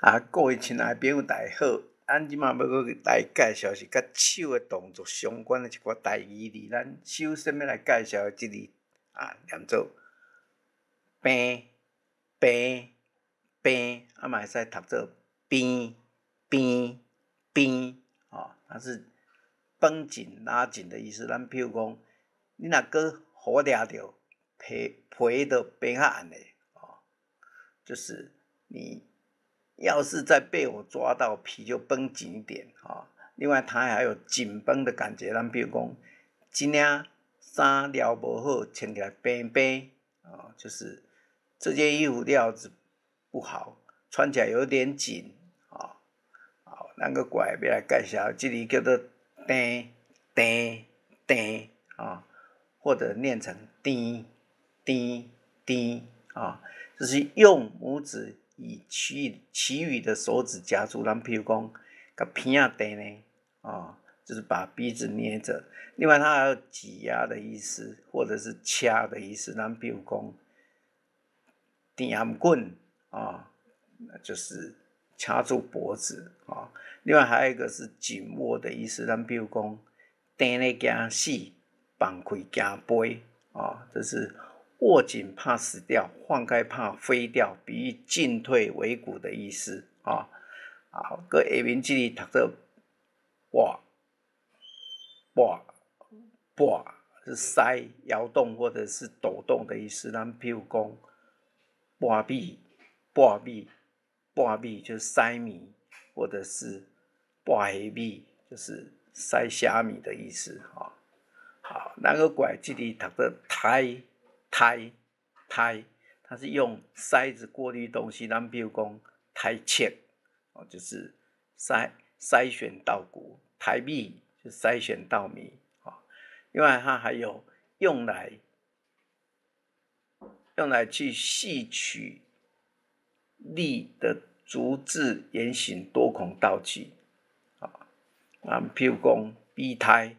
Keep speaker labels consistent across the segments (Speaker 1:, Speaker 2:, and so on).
Speaker 1: 啊，各位親愛朋友，大家好！咱這馬欲閣來介紹是佮手的動作相關的一寡台語字。咱首先欲來介紹的這字啊，念做平平平，啊嘛會使讀做邊邊邊，吼，它是繃緊、拉緊的意思。咱譬如講，你若閣予我掠著，皮皮都繃較按的，哦，就是你要是再被我抓到，皮就繃緊一點啊。另外，它還有緊繃的感覺。咱比如講，這領衫料無好，穿起來繃繃啊，就是這件衣服料子不好，穿起來有點緊啊。好，咱閣過來欲來介紹，這裡叫做甜甜甜啊，或者念成甜甜甜啊，就是用拇指以其餘的手指夾住，咱譬如講，共鼻仔碘呢，啊，就是把鼻子捏著。另外，它還有擠壓的意思，或者是掐的意思。咱譬如講，甜頷頸啊，就是掐住脖子啊。另外，還有一個是緊握的意思。咱譬如講，碘咧驚死，放開驚飛啊，這是握緊怕死掉，放開怕飛掉，比喻進退維谷的意思啊。好，閣下面這裡讀做跋跋跋，是篩搖動或者是抖動的意思。咱譬如講，跋米跋米跋米，就是篩米，或者是跋蝦米，就是篩蝦米的意思啊。好，咱閣過來這裡讀做篩篩篩，它是用篩子過濾東西。咱比如講，篩粟，哦，就是篩選稻穀；篩米就篩選稻米啊。另外，它還有用來去吸取粒的竹製圓形多孔道具啊。啊，譬如講，米篩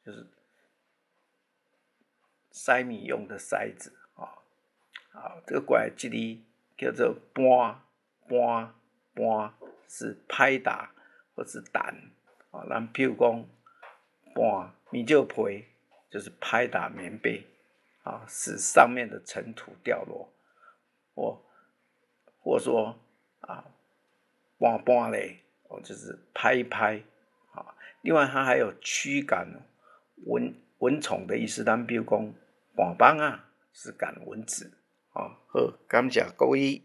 Speaker 1: 就是篩米用的篩子啊。好，這個過來這裡叫做盤盤盤，是拍打或是彈啊。咱譬如講，盤棉蓆被，就是拍打棉被啊，使上面的塵土掉落，或說啊，盤盤咧，哦，就是拍一拍啊。另外，它還有驅趕蚊蟲的意思。咱比如講，盤枋仔，是趕蚊子啊。好，感謝各位。